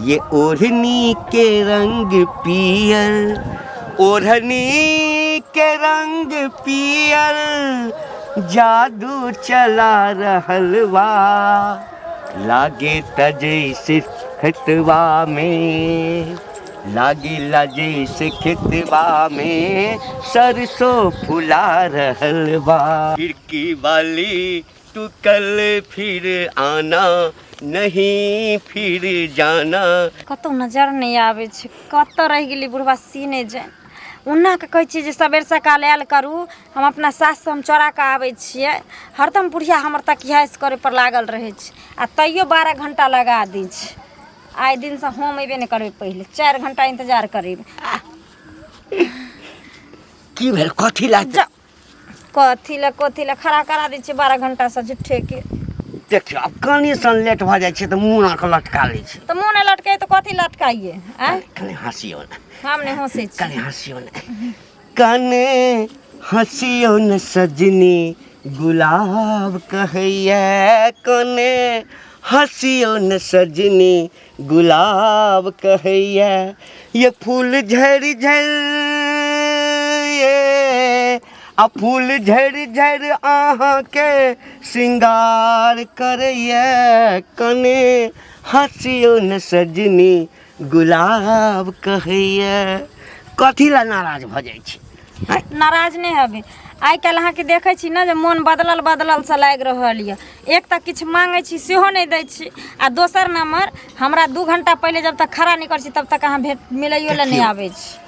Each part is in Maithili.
ये ओढ़नी के रंग पियर, ओढ़नी के रंग पियर, जादू चला रहल बा, लागे त जैसे खेतवा में, लागे ला जैसे खेतवा में सरसों फुला रहल बा। खिड़की वाली तू कल फिर आना, नहीं फिर जाना। कतौ नजर नहि आबै छै, कतऽ रहि गेलै बुढ़बा से नहि जानि। ओना कऽ कहै छियै जे सबेर सकाल आयल करू, हम अपना सासुसँ हम चोरा कऽ आबै छियै। हरदम बुढ़िया हमर तकियास करैपर लागल रहै छै आ तैयो 12 घण्टा लगा दै छै। आइ दिनसँ हम अयबे नहि करबै, पहिले 4 घण्टा इन्तजार करेबै। की भेल? कथी ला? जा, कथी लए कथी लए खड़ा करा दै छियै 12 घण्टासँ झूठेके। देखियौ, आब कनि सन लेट भऽ जाइ छै तऽ मुँह आँख लटका लै छै। तऽ मुँह नहि लटकै तऽ कथी लटकाइए? आँय, कनि हँसियौ ने। हम नहि हँसै छी। कनि हँसियौ ने, कने हँसियौ ने सजनी, गुलाब कहैया, कने हँसियौ ने सजनी, गुलाब कहैया, ये फूल झरि झरि ये आ फूल झरि झरि अहाँके श्रृंगार करैया, कने हँसियौ ने सजनी, गुलाब कहैया। कथी लए नाराज भऽ जाइ छी? नाराज नहि हेबै। आइ काल्हि अहाँके देखै छी ने जे मोन बदलल बदलल सँ लागि रहल यऽ। एक तऽ किछु माँगै छी सेहो नहि दै छी, आ दोसर नम्बर हमरा 2 घण्टा पहिले जब तक खड़ा नहि करै छी तब तक अहाँ भेट मिलैयो लए नहि आबै छी।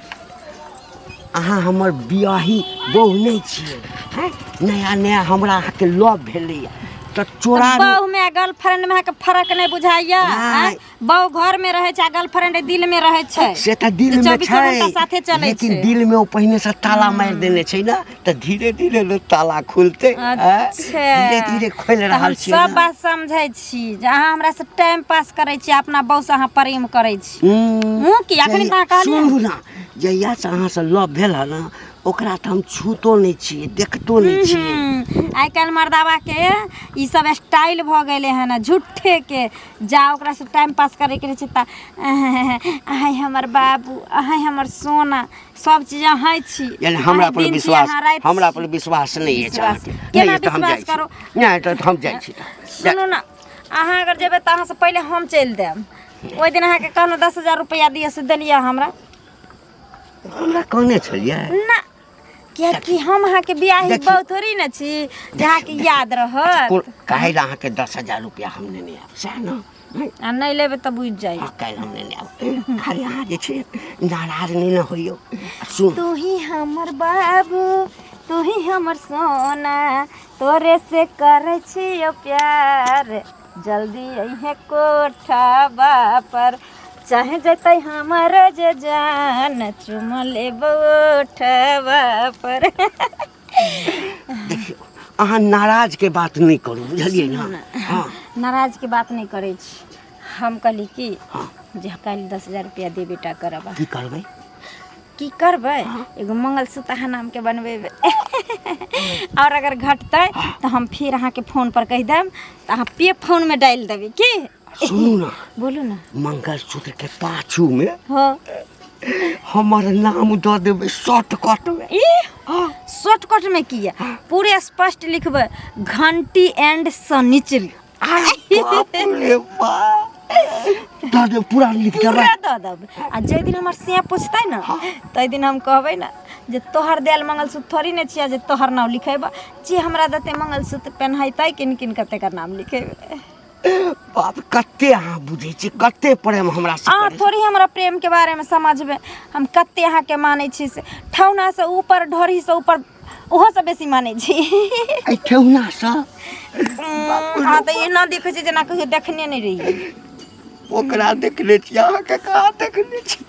अहाँ हमर बियाही बहु नहि छियै? हैं, नया नया हमरा अहाँके लव भेलैया तऽ चोरा बहु में आ गर्लफ्रेंड में अहाँके फर्क नहि बुझाइया? नहि। बहु घर में रहै छै आ गर्लफ्रेंड दिल में रहै छै। से तऽ दिल में चौबीसो छै, घंटा साथे चलै लेकिन छै। दिल में ओ पहिने से ताला मारि देने छै ने, तऽ धीरे धीरे ने ताला खुलतै। अच्छा, धीरे धीरे खोलि तऽ रहल हम छियै सब ने। बात समझै छी जे अहाँ हमरा से टाइम पास करै छी, अपना बहु से अहाँ प्रेम करै छी। मुँह की अखनी तऽ अहाँ कहलियै। सुनू ने, जहियासँ अहाँसँ लव भेल हँ ने, ओकरा तऽ हम छूतो नहि छियै, देखतो नहि छियै। आइ काल्हि मर्दाबा के ई सब स्टाइल भऽ गेलै हन झूठे के। जा ओकरासँ टाइम पास करैके रहै छै तऽ अहेँ हमर बाबू, अहेँ हमर सोना, सब चीज अहेँ छी। यानी हमरा अहेँ पर दिन छी, विश्वास अहाँ राति हमरा छी। पर विश्वास नहि अछि विश्वास अहाँके? केना नहि अछि तऽ हम विश्वास जाइ छी। करू? नहि तऽ हम जाइ छी। सुनू ने, अहाँ अगर जेबै तऽ अहाँसँ पहिले हम चलि देब। ओहि दिन अहाँके कहलहुँ 10,000 रुपैआ दिअ, से देलियै हमरा? हमरा कहने छलियै? ना, कियाकि हम अहाँके बियाही देखियौ। बहु थोड़ी ने छी जे अहाँके याद रहत। काल्हि अहाँके 10,000 रुपैआ हम नेने आयब, सएह ने? आ नहि लेबै तऽ बुझि जाइ। हँ, काल्हि हम नेने आयब। खाली अहाँ जे छै नाराज नहि ने होइयौ। आ सुन, तू ही हमर बाबू, तू ही हमर सोना, तोरे से करै छियौ प्यार, जल्दी अइहे कोठाबा पर, चाहे जतै हमर जे जान, चुम लेबौ ओठबा पर। देखियौ, अहाँ नाराजके बात नहि करू, बुझलियै ने? हँ। नाराजके बात नहि करै छी। हम कहली कि जे काल्हि 10,000 रुपया देबे टा करब। की करबै? की करबै, एगो मंगलसूत्र अहाँ नामके बनबेबै, आओर अगर घटतै तऽ हम फेर अहाँके फोन पर कहि देब तऽ अहाँ पे फोनमे डालि देबै की। सुनू ने। बोलू ने। मंगलसूत्र के पाछू में हमर नाम दऽ देबै शॉर्टकट में। ई शॉर्टकट में किया, पूरे स्पष्ट लिखबै, घंटी एंड सनिचरी। बाप रे बाप, दऽ देब, पूरा लिख देबै। पूरा दऽ देब। आ जाहि दिन हमर सिया पूछतै ने, ताहि दिन हम कहबै ने जे तोहर देल मंगलसूत्र थोड़ी ने छियै जे तोहर नाम लिखेबै, जे हमरा देतै मंगलसूत्र पेन्हैतै किन किन कऽ तेकर नाम लिखेबै। बाप, कते अहाँ बुझै छी, कते प्रेम हमरा से अहाँ करै छी। थोड़ी हमरा प्रेमके बारेमे समझबै, हम कते अहाँके मानै छी से ठेहुनासँ ऊपर, ढोरीसँ ऊपर, ओहोसँ बेसी मानै छी। एहि ठेहुनासँ? अहाँ तऽ एना देखै छी जेना कहियो देखने नहि रहियै। ओकरा देखने छी, अहाँके कहाँ देखने छी?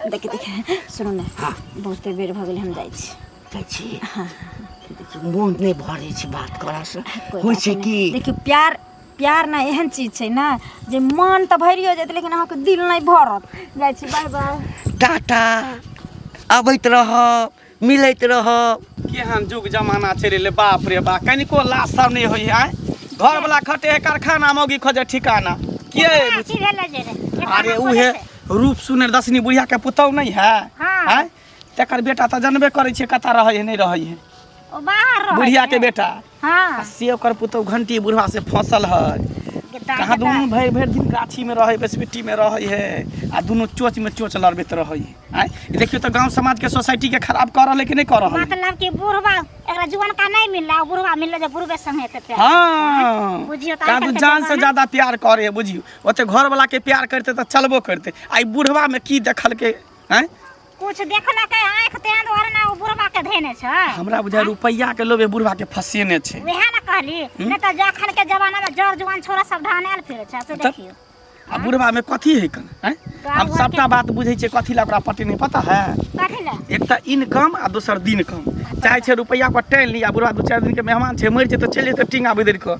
देखि देखि, सुनू ने। बहुते बेर भऽ गेल, हम जाइ छी। जाइ छी? देखियौ, मोन नहि भरै छै बात करऽसँ। कोइ होइ बात छै नहि। कि देखियौ, प्यार प्यार ने एहन चीज छै ने जे मन तऽ भरियो जायत लेकिन अहाँके दिल नहि भरत। जाइ छी, बाय बाय। टाटा, अबैत रहब, मिलैत रहब। केहन जुग जमाना चलि एलै, बाप रे बाप, कनिको लाज सब नहि होइए। आँय, घरवला खटे है कारखाना, मौगी खोजे ठिकाना। के की भेलै जे रे? अरे उहे रूप सुनर दसनी बुढ़िया के पुतहु नहीं है हाँ। आँय? तकर बेटा तऽ जानबे करै छै कतऽ रहै है नहि रहै है ओ बाहर रहै बुढ़िया छै। के बेटा हाँ आ से ओकर पुतहु घंटी बुढ़वा से फसल है कहाँ दुनू भरि भरि दिन गाछी में रहै बसबिट्टी में रहै है आ दुनू चोच में चोच लड़बैत रहै है आँय? ई देखियौ तऽ गाँव समाज के सोसाइटी के खराब कऽ रहल है कि नहि कऽ रहल है मतलब कि बुढ़वा एकरा जुआन का नहीं मिलला ओ बुढ़वा मिलला जे बुढ़वे संगे ते प्यार हाँ बुझियौ तऽ कादू आइकाल्हिके जान से जमाना- ज्यादा प्यार करे है बुझियौ ओते घर वाला के प्यार करते तऽ चलबो करते आ ई बुढ़वा में की देखलकै आँय कुछ देखलकै आँखि तें दुआरे ना ओ बुढ़वा के धेने छै हमरा बुझाय रुपैआ के लोभे बुढ़वा के फंसेने छै वएह ने कहली नहीं तऽ जखन के जमाना में जर जुआन छोरा सब ढानायल फिरे छै से तब- देखियौ आ बुढ़वा में कथी है कन आँय? हम सबटा बात बुझै छियै कथी ला ओकरा पटेने पता है कथी ला एक तऽ इनकम आ दोसर दिन कम चाहे छै रुपैआ पर टानि ली आ बुढ़वा दू चारि दिन के मेहमान छै मरि जेतै चलि जेतै टींगा बदलि कऽ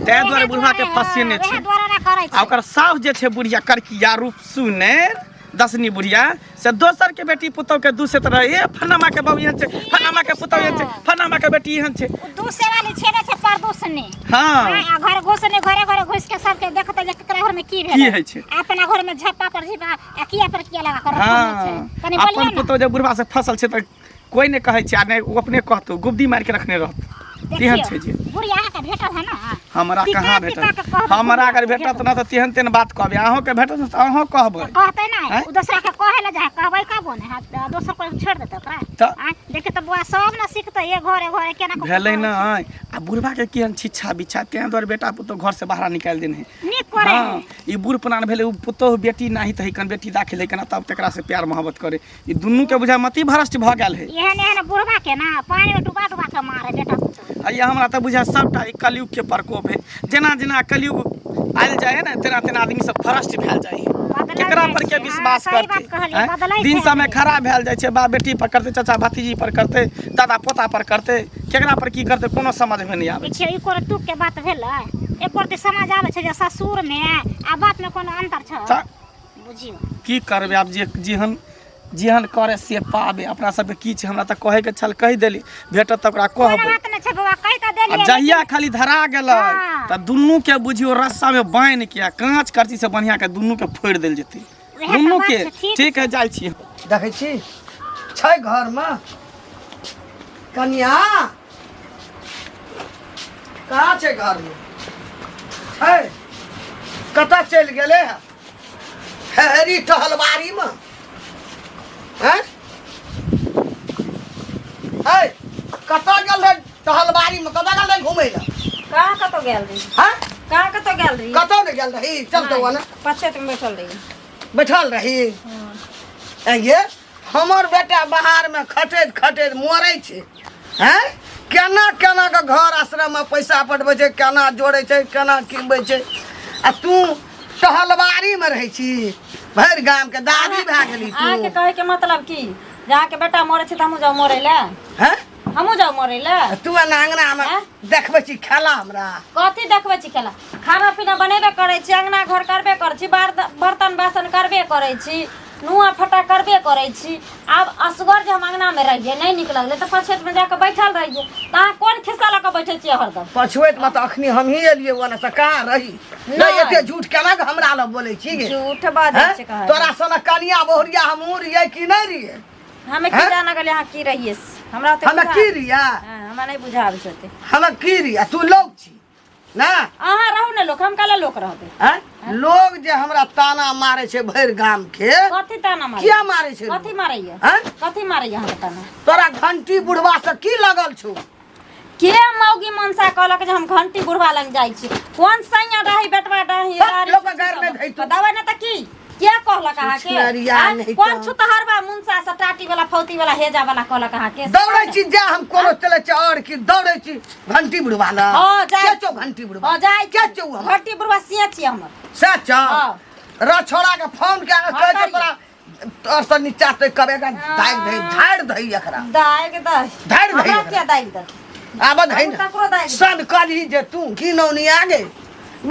ताहि दुआरे बुढ़वा के फंसेने छै वएह दुआरे ना करै आ छै ओकर साउस जे छै बुढ़िया करकिया रूप सुनेर दसनी बुढ़िया से दोसर के बेटी पुतोह के दूसैत रहे ए फलामा के बाबू एहन छै फलामा के पुतोह एहन छै फलामा के बेटी एहन छै ओ दूसे वाली छै ने छै परदूसनी हाँ आ घर घुसने घरे घरे घुस के सबके देखते जे केकरा घर में की भेलै की होइ छै? अपना घर में झप्पा पर झिपा आ किया पर किया लगा कर रखने हाँ छै कनी बोलियौ अपन ना पुतोह जे बुढ़वा से फसल छै तऽ कोई नहि कहै छै आ नहि ओ अपने कहतौ गुब्दी मारि के रखने रहत तेहन छै जे बुढ़िया अहाँके भेटल है ना हमरा टिका कहाँ टिका भेटत के कहबै हमरा अगर बुढ़िया भेटत ना तऽ तेहन तेहन बात कहबै अहूँके भेटत तऽ अहूँ कहबै कहते ना आँय? ओ दोसरा के कहे ला जाए कहबै कबो ने हाथ दोसर कोई छोड़ देतै ओकरा तऽ- आँय देखे तऽ बुआ सब ना सीखतै ए घरे घरे केना कऽ भेलै नहि आ बुढ़बाके केहन छिच्छा बिच्छा तें दुआरे बेटा पुतोह घरसँ बाहर निकालि देने नीक करे हँ ई बूढ़ पुरान भेलै ओ पुतोह बेटी नाही तऽ कन बेटी दाखिल है केना तब तकरा से प्यार मोहब्बत करे ई दुनू के बुझाय मति भ्रष्ट भऽ गेल है एहन एहन बुढ़बा के ना पानी में डुबा डुबा के मारे बेटा पुतोह आ ये हमरा तऽ बुझाय सबटा ई कलयुग के प्रकोप है जेना जेना कलयुग आयल जाइ है ने तेना तेना आदमी सब भ्रष्ट भेल जाइ है बदलल केकरा जाइ पर के छै। विश्वास हाँ, सही करते बात कहलियै, आँय? बदलै दिन छै समय आदमी। खराब भेल जाइ छै बाप बेटी पर करते चाचा भतीजी पर करते दादा पोता पर करते केकरा पर की करते कोनो समझ में नहीं आबै देखियौ ई कोनो तुक के बात भेलै एको रत्ती समझ आबै छै जे ससुर में आ बाप में कोनो अंतर छै तऽ बुझियौ की करबै आब जे जेहन जेहन करे से पाबे अपना सबके की छै हमरा तऽ कहैके छल कहि देली भेटत तऽ ओकरा कोनो कहबै बात नहि छै बौआ कहि तऽ आ देलियै जहिया खाली धरा गेलै हाँ। तऽ दुनू के बुझियौ रस्सा में बान्हि के आ काँच करची से बढ़िया के दुनू के फोड़ि देल जेतै वएह तऽ दुनू बात के छै, ठीक ठीक है जाइ छी देखै छी छै घरमे कनिया कहाँ छै घरमे छै कतऽ चलि गेलै हँ हेरी टहलबारीमे हैं है कतऽ गेल रहै टहलबारीमे कतऽ गेल रहै घुमै लए कहाँ कतौ गेल रही हैं कहाँ कतौ गेल रही कतऽ ने गेल रही चल तो ओने पछेत में बैठल रही बैठल रही ये हमर बेटा बाहरमे खटैत खटैत मरै छै हैं केना केना के घर आश्रममे पैसा पठबै छै केना जोड़ै छै केना किनबै छै आ तू टहलबारीमे रहै छी भरि गामके दादी भए गेली तू अहाँके कहैके मतलब की जे अहाँके बेटा मरै छै तऽ हमहूँ जाउ मरै लए हैं हमहूँ जाउ मरै लए तू एना अङ्गनामे हैं? देखबै छी खेला हमरा कथी देखबै छी खेला खाना पीना बनेबे करै छी अङ्गना घर करबे करै छी बर्तन बासन करबे करै छी नुआ फटा करबे करै छी आब असगर जे हम अङ्गनामे रहियै नहि नीक लगलै तऽ पछुआतमे जाकऽ बैठल रहियै तऽ अहाँ कोन खिस्सा लऽ कऽ बैठै छियै हरदम पछुएतमे तऽ अखनी हमही एलियै ओने से कहाँ रही नहि नहि। एते झूठ केना कऽ हमरा लग बोलै छी गे झूठ बाजै हैं? छै कहै तोरा सनक कनिया बहुरिया हमहूँ रहियै कि नहि रहियै हमे की हैं? जाना गेलियै अहाँ की रहियै से। हमरा ओते हमे बुझा- की रहियै हाँ, हमरा नहि बुझाबै छै ओते हमे की रहियै तू लोग छी ना अहाँ रहू ने लोक हम काला लोक रहबै हैं? लोग जे हमरा ताना मारे छै भरि गाम के कथी ताना मारै किया मारे छै कथी मारैया हैं? कथी मारैया अहाँके ताना तोरा घंटी बुढ़वा से की लगल छौ के मौगी मनसा कहलक जे हम घंटी बुढ़वा लग जाइ छी कोन सैया रही बेटवा रही हट, लोक के गारि नहि धैतौ। दवाई नहि तऽ की के कहलक अहाँके छुछुनरिया आँय? नहि कोन तऽ। छुतहरबा मुनसा से टाटी वाला फौती वाला हेजा वाला कहलक अहाँके दौड़ै छी जा हम कोनो चलै छी और की दौड़ै छी घंटी बुढ़वा लग हँ, जाइ के छौ घंटी बुढ़वा हँ जाइ के छौ हमर घंटी बुढ़वा से छी हमर से छौ हँ। र छोड़ा के फोन के हँ, कहै छै करियै। तोरा तोर से नीचा ते कबे का दागि दही झाड़ि दही एकरा दागि दही झाड़ि दही हमरा एकरा। किया दागि दही आब दही हम तकरो ने दागि सन कलही जे तू घिनौनी आ गे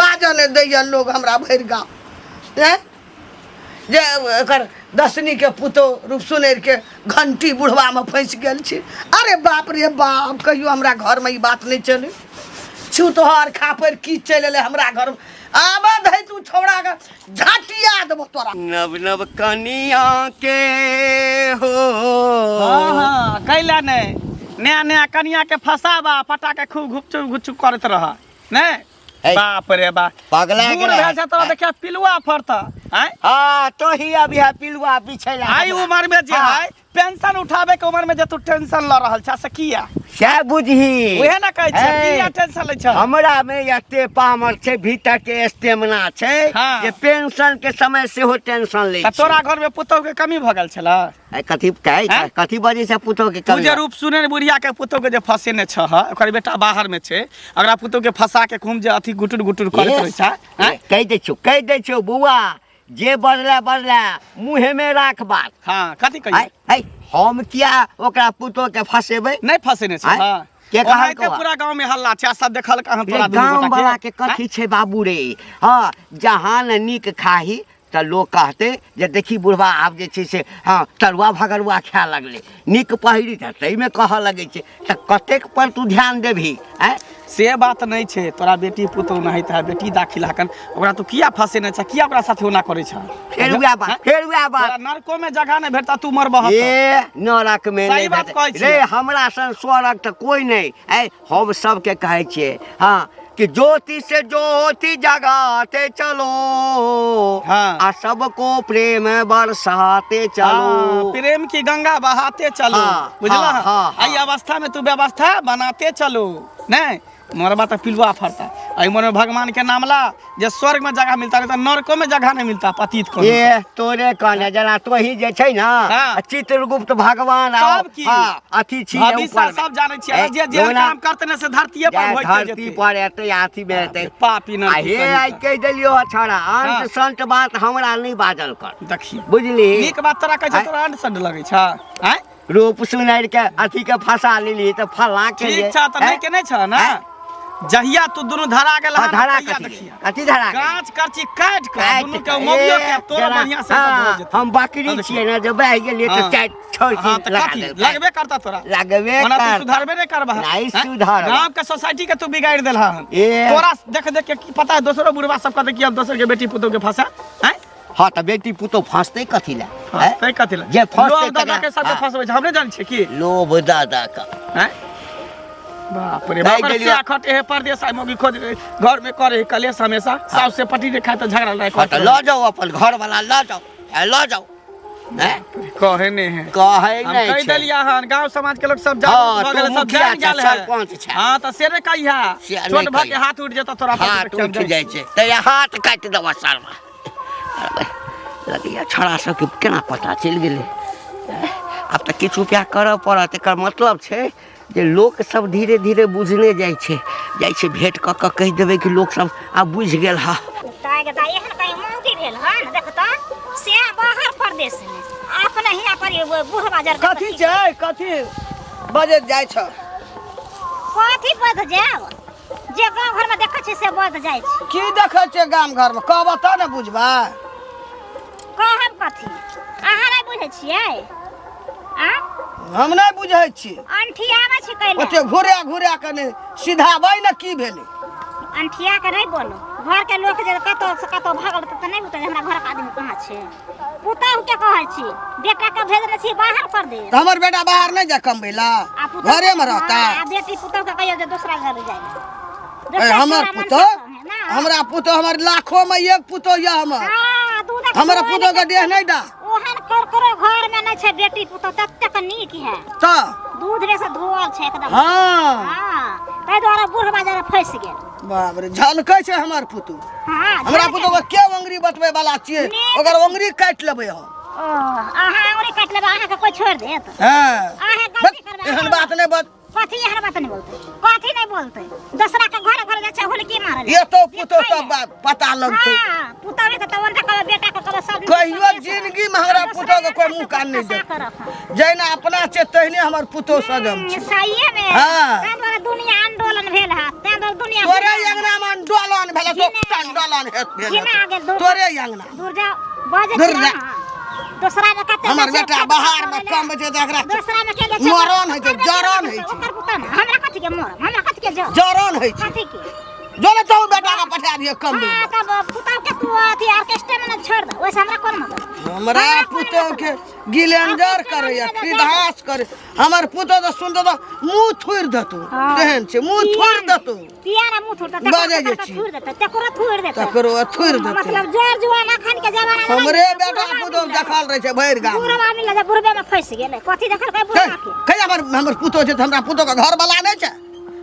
बाजऽ नहि दैया लोग हमरा भरि गाँव हैं जे एकर दसनीके पुतोह रूप सुनैरके घंटी बुढ़बामे फँसि गेल छै अरे बाप रे बाप कहियो हमरा घरमे ई बात नहि चलै छूतहर खापड़ की चलि एलै हमरा घरमे आबे दही तू छौड़ा के झटिया देबो तोरा। नव नव कनिया के हो। हाँ हाँ, कैला नहीं, नया नया कनिया के फसाबा पटा के खूब घुपचुप घुपचुप करत रह नहीं। हे। बाप रे बाप, पगला बूढ़ गेलै। भेल छै तोरा देखिया पिलुआ फरत आँय। हाँ तो ही अभी है पिलुआ बिछैला आई उम्र में जे हाँ। है पेंशन उठाबे के उम्र में जे तू टेंशन ल रहल छ से किया? सएह बुझही। उहे ना कहै छै, हे। किया टेंशन लै छ? हमरा में एते पामर छै, भीतर के स्टेमिना छै। हाँ। जे पेंशन के समय सेहो टेंशन लै त छी। तोरा घर में पुतहु के कमी भ गेल छला? ए, कथी कहै हैं? कथी बजै छै पुतहु के तू कमी? जे रूप सुने ने बुढ़िया के पुतहु के जे फसेने छ, ओकर बेटा बाहर में छै, अगरा पुतहु के फंसा के खूब जे अथी गुटुर गुटुर करैत रहै छ, हैं? कहि दै छियौ, कहि दै छियौ बौआ, जे बजला बजला मुँहे में राख बात। हाँ, कथी कहियै? आइ, आइ, हम किया ओकरा पुतोह के फंसेबै? नहीं फंसेने छै। आँय? हाँ। के कहलकौ ओनाहिते हँ? पूरा गांव में हल्ला छै, आ सब देखलक हन तोरा रे, दुनू गाम गोटा के। वाला के कथी छै बाबू रे? हाँ, जहाँ न नीक खाही तऽ लोक कहतै जे देखी बुढ़बा आब जे छै से हाँ तरुआ भगरुआ खाए लगलै, नीक पहिरी तऽ ताहिमे कहऽ लगै छै। तऽ कतेक पर तू ध्यान देबही? आँय? से बात नहीं छै, तोरा बेटी पुतोह नहीं है, बेटी दाखिल हकन, ओकरा तू किया फंसेने छ, किया ओकरा साथे ओना करै छ? फेर वएह बात, हैं? फेर वएह बात। तोरा नरको में जगह नहीं भेटता, तू मरबह तऽ। ए नरक में सही नहि बात भेटै। कहै छियै। रे हमरा सन स्वर्ग तऽ कोइ नहि। ऐ हम सबके कहै छियै हाँ कि ज्योति से ज्योति जगाते चलो। हाँ। आ सबको प्रेम बरसाते चलो। हाँ, प्रेम की गंगा बहाते चलो। हाँ, बुझला? हाँ, हाँ, आई अवस्था में तू व्यवस्था बनाते चलो। नहीं मरबा तो पिलुआ फरता। आई मन में भगवान के नाम ला जे स्वर्ग में जगह मिलता नहीं तो नरको में जगह नहीं मिलता पतित को। ए तोरे कहने जना तोही जे छै ना। हाँ। चित्रगुप्त भगवान आओ, तब की? हाँ, अथी छी भविष्य ऊपर में। सब जानै छियै। ए, जे जे लोना- काम करते ने से धरतीये पर जे भोइते धरती जेतै। पर एतै, अथी में एतै। पापी न आ हे आइ कहि देलियौ छौड़ा, अंत हाँ। संत बात हमरा नहि बाजल कर। देखी बुझली? नीक बात तोरा कहै छै, आँय? तोरा अंट संट लगै छ? आँय? रूप सुनारि के अथी के फंसा लेली तऽ फलां के ठीक लिए, छ तऽ नहि आँय? के नहि छ ने? आँय? जहिया तू दुनू धरा गेल हाँ, हन, धरा तहिया कथी? देखिया। कथी धरा गेल? गाछ करची काटि कऽ काटि दुनू के कऽ, मौगियो ए, के तोरो जरा, बढ़िया से हाँ, भऽ जेतै। हम बकरी हाँ, छियै ने, जे बहि गेलियै तऽ हाँ। चारि छोड़ि हाँ, तऽ लगा कथी? देलकै। लगबे करता तोरा। लगबे ओना तू करता। सुधारबे नहि करबह। नहि हैं? सुधरब। गाँव के सोसाइटी के तू बिगाड़ि देलह हन। ए। तोरा देख देख के की पता है दोसरो बुढ़वा सब कहतै कि अब दोसर के बेटी पुतोह के फंसा, हैं? हाँ तऽ बेटी पुतोह फंसतै कथी लए? फंसतै कथी लए? जे फंसतै लोभ दादा तकरा- के सबके हाँ। फंसबै छै, हमरे जानै छियै की? लोभ दादा का। हैं? बाप रे नहि बाप, गेलियै। से खटे हे परदेस आइ मौगी खोज घर में करे कलेश हमेशा, सास से पटी ने खाए तऽ झगड़ा लड़ाई हाँ, तऽ लऽ जाउ अपन घर वाला, लऽ जाउ, ए, लऽ जाउ। हैं? कहे नहीं है। कहै हम नहि कहि छै। देलियै हन, गांव समाज के लोग सब हाँ, जागरूक भऽ तू गेलै, सब मुखिया जानि छह, गेल है। सरपंच छह। हाँ, तऽ से नहि कहिया। से नहि छोट भऽ के कहिया। हाथ उठि जेतौ तोरा पर, हाथ तऽ उठि जाइ छै तऽ हाथ काटि देबऽ सरवा। लगैया छौड़ा सबके केना पता चलि गेलै। आब तऽ किछु उपाय करऽ पड़त। एकर मतलब छै जे लोक सब धीरे धीरे बुझने जाइ छै, जाइ छै भेँट कऽ कऽ कहि देबै कि लोक सब आब बुझि गेल हँ। ताहि के दाइ एहन कहीं मौगी भेल हन देखत से बाहर परदेश में अपने हिया पर एगो बूढ़ बाजार के कथी छै? कथी बजैत जाइ छ? कथी बज जायब, जे गाँव घर में देखै छी से बज जाइ छी। की देखै छियै गाम घर में? कहबह तऽ ने बुझबै। कहब कथी, अहाँ नहि बुझै छियै? आ हम नहि बुझै छी। अंठियाबै छी कैला? ओते घुरा घुरा के नहि सिधाबै ने, की भेलै? अंठिया के नहि बोलू, घर के लोक जे कतौ से कतौ भागल तऽ नहि बुझतै जे हमरा घर के आदमी कहाँ छै। पुतहु के कहै छी, बेटा के भेजने छी बाहर परदेश। तऽ हमर बेटा बाहर नहि जा कमबै ला, आ पुतहु घरे में रहता। हाँ, आ बेटी पुतहु के कहियौ जे दोसरा घर जाय। ए, हमर पुतहु, हमरा पुतहु हमर लाखों में एक पुतहु यऽ हमर। हाँ, दूधक हमरा धोए पुतहु के देह नहि डा। ओहन ककरो घर में नहि छै बेटी पुतहु ततेक नीक है। तऽ दूध रे से धोअल छै एकदम। हाँ। हाँ, ताहि दुआरे बूढ़ बाजार फंसि गेल। बाप रे, झलकै छै हमर पुतहु। हाँ, हमरा झलकै। पुतहु के अंगुरी बतबै वाला छियै? नीक। ओकर अंगुरी काटि लेबै हम। ओ, अहाँ अंगुरी काटि लेबै, अहाँके कोइ छोड़ि देत? हँ। अहाँ गलती करबै। एहन बात नहि बत। कथी एहन बात नहि बोलतै? कथी नहि बोलतै? दोसरा के घर घर जाइ छै हुलकी मारल। एतौ पुतहु तब पता लगतौ। हाँ, पुतहु के तऽ ओनका कहबै, बेटा के कहबै, सब कहियो जिंदगी में हमरा पुतहु के कोई मुंह कान नहि देत। जहिना अपना छै तहिने हमर पुतहु सजम छै। सहिए में। हाँ। ताहि दुआरे दुनिया आंदोलन भेल है, ताहि दुआरे दुनिया तोरे अंगना में आंदोलन भेल तो आंदोलन हेत भेल घिना गेल दूर। तोरे अंगना। दूर जाओ, बजै दूर छी जा। अहाँ। दोसरा में कते हमर छै, बेटा कते बाहर में करै कम छै तऽ एकरा दोसरा में के जाइ छै? मरण होइ छै, ओकर जरन होइ छै। ओकर पुतहु ने, हमरा कथी के मरण, हमरा कथी के जर? जरन होइ छै। कथी के? जो ने तू बेटा के पठा दिए कम हाँ, तब पुतहु के तू अथी ऑर्केस्ट्रा में न छोड़ दे ओइसे हमरा कोन मतलब हमरा पुतोह के गिलेंजर करैया खिदास करे हमर पुतोह तऽ सुनतो तऽ मुँह थुरि देतौ तेहन छै मुँह थुरि देतौ किया ना मुँह थुरतौ बाजै जे छी। थुर देतौ तकरो थुर देतौ तकरो थुरि देतौ मतलब जोर जुआन अखन के जमाना में हमरे बेटा पुतोह देखल रहै छै भरि गाम बुढ़वा मिलल छै बुढ़बे में फंसि गेलै कथी देखलकै बुढ़वा के कहिया हमर हमर पुतोह छै तऽ हमरा पुतोह के घर वाला नहि छै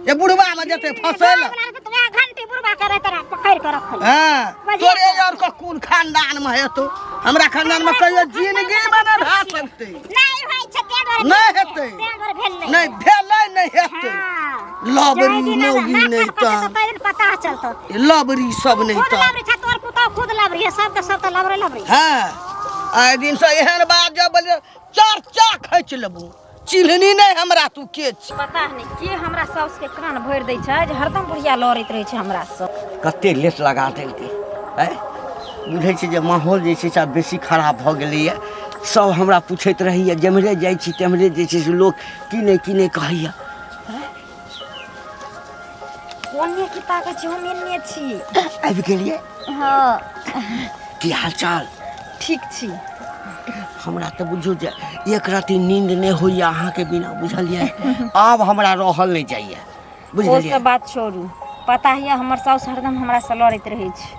जे बुढ़वा में जेतै फंसै लए बुढ़वा के वएह घंटी बुढ़वा के रहै तोरा पकड़ि के रखल हाँ तोरे और के कोन खानदान में हेतौ हमरा खानदान में कहियो जिंदगी में नहि भए सकतै नहि होइ छै तें दुआरे नहि हेतै। तें दुआरे भेल नहि नहि भेलै नहि हेतै हाँ। लबरी जाहि दिना मौगी नाक नहि काट कऽ तऽ देतौ, ताहि दिन पता चलतौ लबरी सब नहि खुद तऽ लबरी छै तोर पुतहु खुद लबरी है सब के सब तऽ लबरे लबरी हाँ आइ दिनसँ एहन बात जब बोलियै चर्चा खींच लेबू चिन्हनी नहि हमरा तू के छी पता नहि के हमरा साउसके कान भरि दै छै जे हरदम बुढ़िया लड़ैत रहै छै हमरासँ कते लेट लगा देलकै आँय बुझै छै जे माहौल जे छै से आब बेसी खराब भऽ गेलैए सब हमरा पूछैत रहैए जेम्हरे जाइ छी तेम्हरे जे छै से लोक की नहि की नहि कहैए ओन्ने की ताकै छी हम एन्ने छी आबि गेलियै हँ की हाल चाल ठीक छी हमरा तऽ बुझू जे एक रति नींद नहि होइए अहाँके बिना बुझलियै आब हमरा रहल नहि जाइए ओ बुझलियै सब बात छोड़ू पता यऽ हमर साउस हरदम हमरासँ लड़ैत रहै छै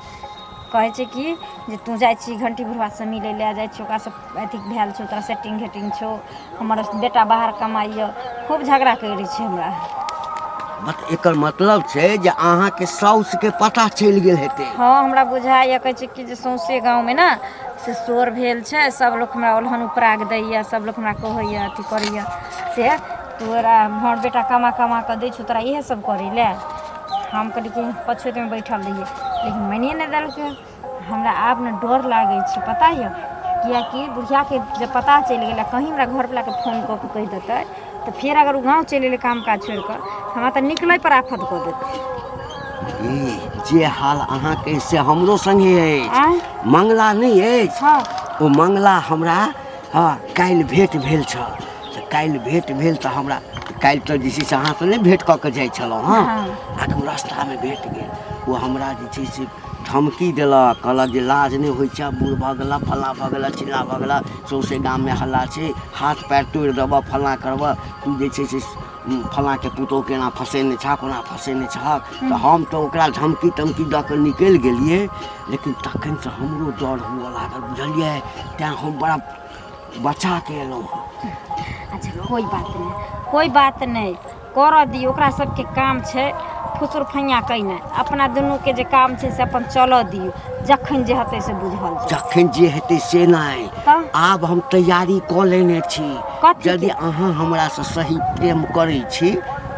कहै छै कि जे तू जाइ छी घंटी बुढ़वासँ मिलै लए जाइ छी ओकरासँ अथी भेल छौ तोरा सेटिंग घेटिंग छौ हमर बेटा बाहर कमाइए खूब झगड़ा करै छै हमरा मत एकर मतलब छै जे अहाँके साउसके पता चलि गेल हेतै हँ हमरा बुझाइए कहै छै कि जे सौँसे गाँवमे ने से शोर भेल छै सब लोक हमरा ओलहन उपराग दैए सब लोक हमरा कहैए अथी करैए से तोरा हमर बेटा कमा कमा कऽ दै छौ तोरा इएह सब करै लए हम कहलियै कि पछुएतमे बैठल रहियै लेकिन मानिए नहि देलकै हमरा आब ने डर लागै छै पता यऽ किएकि बुढ़ियाके जब पता चलि गेलै कहीँ हमरा घरवलाके फोन कऽ कऽ कहि देतै तऽ फेर अगर ओ गाँव चलि एलै काम काज छोड़ि कऽ हमरा तऽ निकलै पर आफत कऽ देतै ई जे हाल अहाँके से हमरो संगे अछि आँय मंगला नहि अछि हँ ओ मंगला हमरा हँ काल्हि भेँट भेल छल तऽ काल्हि भेँट भेल तऽ हमरा काल्हि तऽ जे छै से अहाँसँ नहि भेँट कऽ कऽ जाइ छलहुँ हँ हँ। आ रस्तामे भेट गेल ओ हमरा जे छै से धमकी देलक कहलक जे लाज नहि होइ छै बूढ़ भऽ गेलऽ फल्लाँ भऽ गेलऽ चिल्लाँ भऽ गेलऽ सौँसे गाममे हल्ला छै हाथ पएर तोड़ि देबऽ फल्लाँ करबऽ तू जे छै से फल्लाँके पुतोहुके एना फँसेने छहक ओना फँसेने छहक तऽ हम तऽ ओकरा धमकी तमकी दऽ कऽ निकलि गेलियै लेकिन तखनसँ हमरो डर हुअ लागल बुझलियै तैँ हम बड़ा बचाके एलहुँ हँ अच्छा कोइ बात नहि कोइ बात नहि करऽ दियौ ओकरा सबके काम छै फुसुर फैयाँ कयनाइ अपना दुनूके जे काम छै से अपन चलऽ दियौ जखन जे हेतै से बुझल जेतै जखन जे हेतै से नहि तऽ? आब हम तैयारी कऽ लेने छी कथीके? यदि अहाँ हमरासँ सही प्रेम करै छी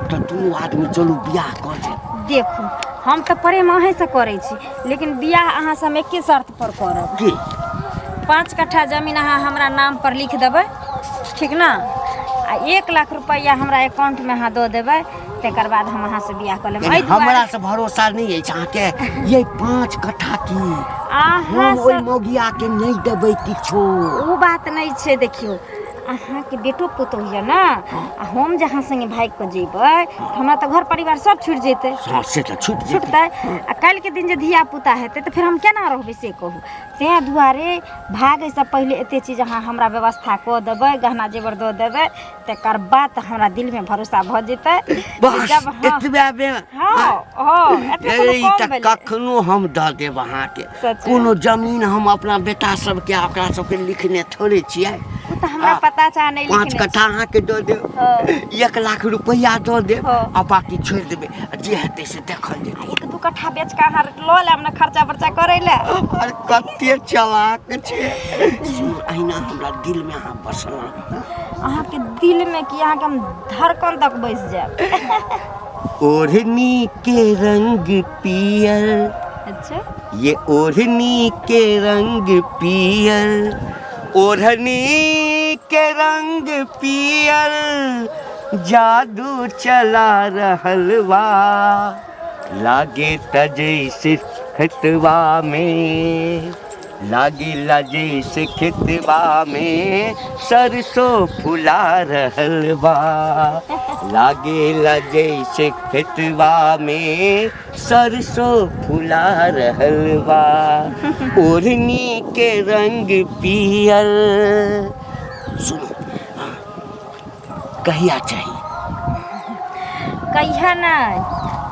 तऽ दुनू आदमी चलू बियाह कऽ लेब देखू हम तऽ प्रेम अहीँसँ करै छी लेकिन बियाह अहाँसँ हम एके शर्त पर करब की 5 कट्ठा जमीन अहाँ हमरा नाम पर लिख देबै ठीक ने आ 1 लाख रुपैआ हमरा अकाउंटमे अहाँ दऽ देबै तकर बाद हम अहाँसँ बियाह कऽ लेब एहि दुआरे हमरा से भरोसा नहि अछि अहाँके ये 5 कट्ठा की अहाँ हम ओहि मौगिया के नहि देबै किछो ओ बात नहि छै देखियौ अहाँके बेटो पुतोह यऽ ने आ हम जे अहाँ संगे भागि कऽ जेबै तऽ हमरा तऽ घर परिवार सब छुटि जेतै हँ से तऽ छुटि जेतै छुटतै आ काल्हिके दिन जे धिया पुता हेतै तऽ फेर हम केना रहबै से कहू ताहि दुआरे भागैसँ पहिले एते चीज अहाँ हमरा व्यवस्था कऽ देबै गहना जेवर दऽ देबै तकर बाद तऽ हमरा दिलमे भरोसा भऽ जेतै जे बस जब हँ एतबे मे हँ हँ एतबे कोनो ई कम तऽ भेलै कखनो हम दऽ देब अहाँके सच मे। कोनो जमीन हम अपना बेटा सबके आ ओकरा सबके लिखने थोड़े छियै ओ तऽ हमरा पता छै अहाँ नहि पाँच लिखने कट्ठा अहाँके दऽ देब हँ। 1 लाख रुपैआ दऽ देब हँ। आ बाकी छोड़ि देबै आ जे हेतै से देखल जेतै 1-2 कट्ठा बेच कऽ अहाँ लऽ लेब ने खर्चा बर्चा करै लए और कते चलाक छै सुनू अहिना हमरा दिलमे अहाँ बसल रहू। अहाँके दिलमे कि अहाँके हम धड़कन तक बसि जायब ओढ़नी के रंग पियर अच्छा ये ओढ़नी के रंग पियर ओढ़नी के रंग पियर जादू चला रहल बा लागे त जैसे खतवा में लागिला जैसे खेतबा में सरसों फुला रहल बा, लागेला जैसे खेतबा में सरसों फुला रहल बा, ओढ़नी के रंग पियर। सुनो, हाँ, कहिया चाही? कहिया नहि,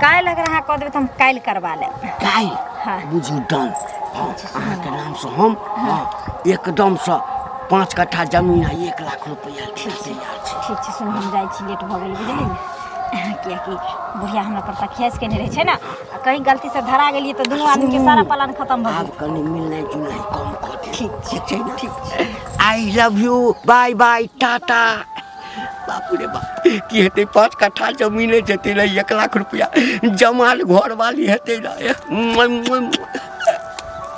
काल्हि अगर अहाँ कऽ देबै तऽ हम काल्हि करबा लेब। काल्हि? हाँ। बुझू डन। हाँ, अहाँके नामसँ हम, हाँ, एकदमसँ 5 कट्ठा जमीन आ 1 लाख रुपैआ तैयार छै। ठीक छै, सुन, हम जाइ छी, लेट भऽ गेल, बुझलियै ने? किएकि बुढ़िया हमरा पर तखियास केने रहै छै ने, आ कहीं गलतीसँ धरा गेलियै तऽ दुनू आदमीके सारा प्लान खतम भऽ आब गेल। कनि मिलनाइ जुलनाइ कम कऽ दियौ। ठीक छै। ठीक छै ने? ठीक छै। I love you, bye bye, tata. बाप रे बाप, की हेतै? 5 कट्ठा जमीने जेतै ने, 1 लाख रुपैआ जमाल घरवाली हेतै ने।